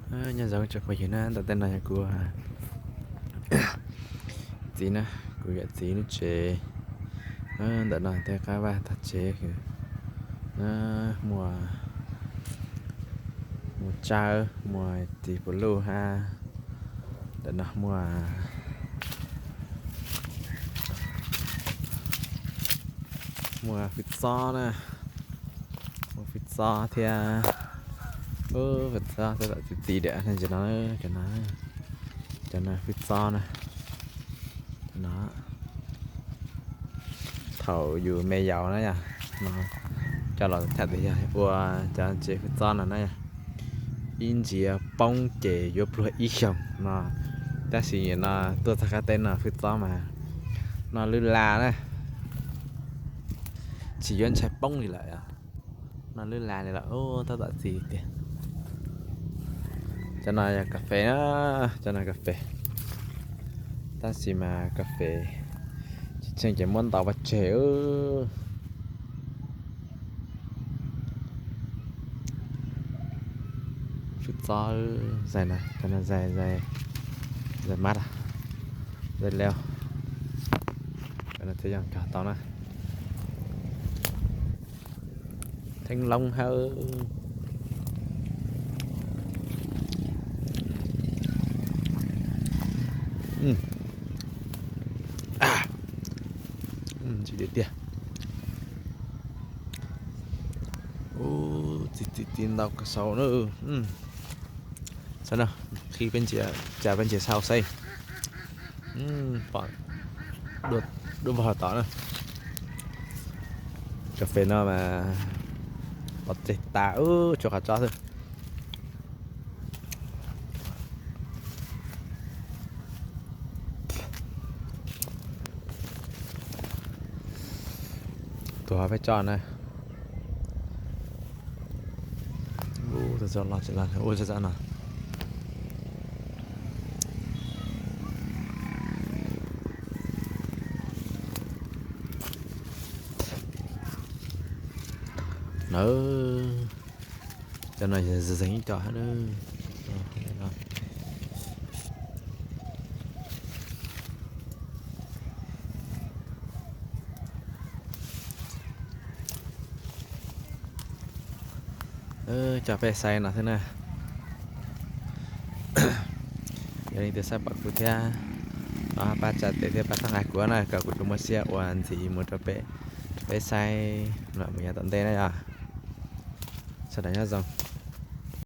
Nyob zoo tsoom phooj ywg na, ntawm tej no yog kuv txiv na, kuv yawm txiv lub tsev. Ntawm no tej qab vaj tog tsev na, muaj, muaj tsawb, muaj txiv puv luj hab. Ntawm no muaj, muaj fwj txob na, muaj fwj txob thiab. Fwj txob tab tom txiv txiv diam no, cov no, cov no fwj txob na. No, thaum yus me yaus na yom, coj los tham tias yog ua cov tsev fwj txob no na yom, ib ntsiav poob ces yuav pluag ib xyoos no. Tab sis no tuaj txog qab teb no fwj txob mas no lwj la na, tsis yuav ntshai poob li lawm. No lwj la li lawm, tab tom txiv tiag. Cov no yog kas fes na, cov no kas fes. Tab sis mas kas fes tsis tsheej ces muab ntaus pov tseg. Fwj txob, zais na, cov no zais, zais mab, zais leo. Cov no thiaj yog cog tau na. Theeb loob hawb. Ntsim tiag tiag. Ub, txiv txiv txiv ntau kawg saud na. Saib no, qhib peb ntsia, tsa peb ntsia saud saib. Pom duab vog tom na. Kas fes no mas pov tseg tas, ub, tshuav qhov tsob xwb. Tuag peb tsob na. Ub, txog los tsis los ub tsob no. Nawb, cov no yog zeeg ib co hab na. Coj peb saib no xwb na. Yog leej twg saib pom kuv thiab, pab tsa tes thiab pab txhawb nqa kuv na, kom kuv tsuas muaj siab ua ntxiv mus rau peb, rau peb saib los mus yav tom ntej na yom. Sawv daws nyob zoo.